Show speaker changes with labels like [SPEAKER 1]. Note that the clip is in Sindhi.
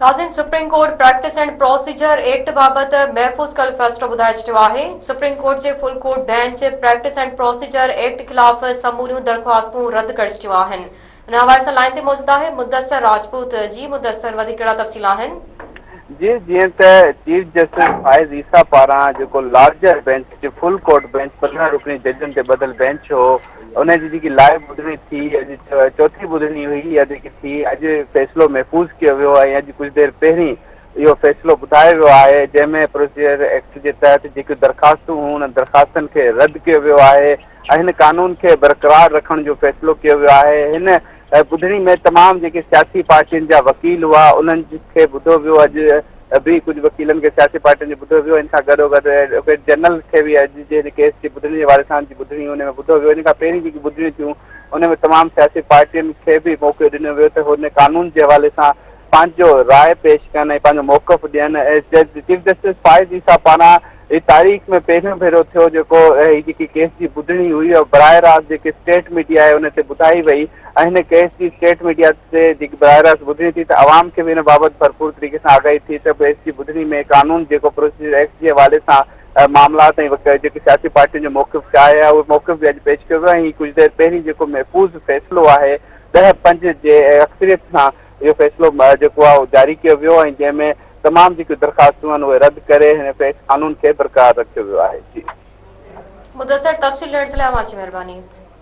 [SPEAKER 1] ناظرين supreme court practice and procedure act بابت محفوظ ڪيل فيصلو ٻڌائي ڇڏيو آهي. سپريم ڪورٽ جي full court bench practice and procedure act خلاف سموريون درخواستون رد ڪري ڇڏيون آهن. ان حوالي سان لائين تي موجود آهي مدثر راجپوت. جي مدثر وڌيڪ ڪهڙا تفصيل آهن؟
[SPEAKER 2] جي جيئن ته چيف جسٽس فائز عيسيٰ پاران جيڪو larger bench full court bench 15 رڪني ججن تي ٻڌل بينچ هو ان جي جيڪي لائيو ٻڌڻي ٿي اڄ چوٿين ٻڌڻي هئي اها جيڪي ٿي اڄ فيصلو محفوظ ڪيو ويو ۽ اڄ ڪجهه دير پهرين اهو فيصلو ٻڌايو ويو آهي جنهن ۾ پروسيجر ايڪٽ جي تحت جيڪيون درخواستون هيون انهن درخواستن کي رد ڪيو ويو آهي ۽ هن قانون کي برقرار رکڻ جو فيصلو ڪيو ويو آهي هن ٻڌڻي ۾ تمام جيڪي سياسي پارٽين جا وڪيل هئا انهن کي ٻڌو ويو اڄ به ڪجهه وڪيلن کي سياسي پارٽين جو ٻڌو ويو ان کان گڏوگڏ ايڊووڪيٽ جنرل کي به اڄ جي هن ڪيس جي ٻڌڻي جي حوالي سان جي ٻڌڻي ان ۾ ٻڌو ويو ان کان پهرين جيڪي ٻڌڻيون ٿيون ان ۾ تمام سياسي پارٽين کي به موقعو ڏنو ويو ته هن قانون جي حوالي سان پنهنجو راء پيش ڪن ۽ پنهنجو موقف ڏين چيف جسٽس فائز عيسيٰ پاران هي تاريخ ۾ پهريون ڀيرو ٿيو جيڪو هي جيڪي ڪيس جي ٻڌڻي هئي اها براهه راست جيڪي اسٽيٽ ميڊيا آهي ان تي ٻڌائي وئي ۽ هن ڪيس جي اسٽيٽ ميڊيا تي جيڪي براهه راست ٻڌڻي ٿي ته عوام کي به ان بابت ڀرپور طريقي سان آگاهي ٿي ته ڪيس جي ٻڌڻي ۾ قانون جيڪو پروسيجر ايڪٽ جي حوالي سان معاملات ۽ جيڪي سياسي پارٽين جو موقف ڇا آهي اهو موقف به اڄ پيش ڪيو ويو ۽ هي ڪجهه دير پهرين جيڪو محفوظ فيصلو آهي ڏهه پنج جي اڪثريت سان اهو فيصلو جيڪو آهي اهو جاري ڪيو ويو ۽ جنهن ۾ تمام جيڪيون درخواستون آهن اهي رد ڪري هن فيص قانون کي برقرار رکيو ويو آهي. جي.
[SPEAKER 1] مدثر تفصيل ڏيڻ جي لاء اوهان جي مهرباني.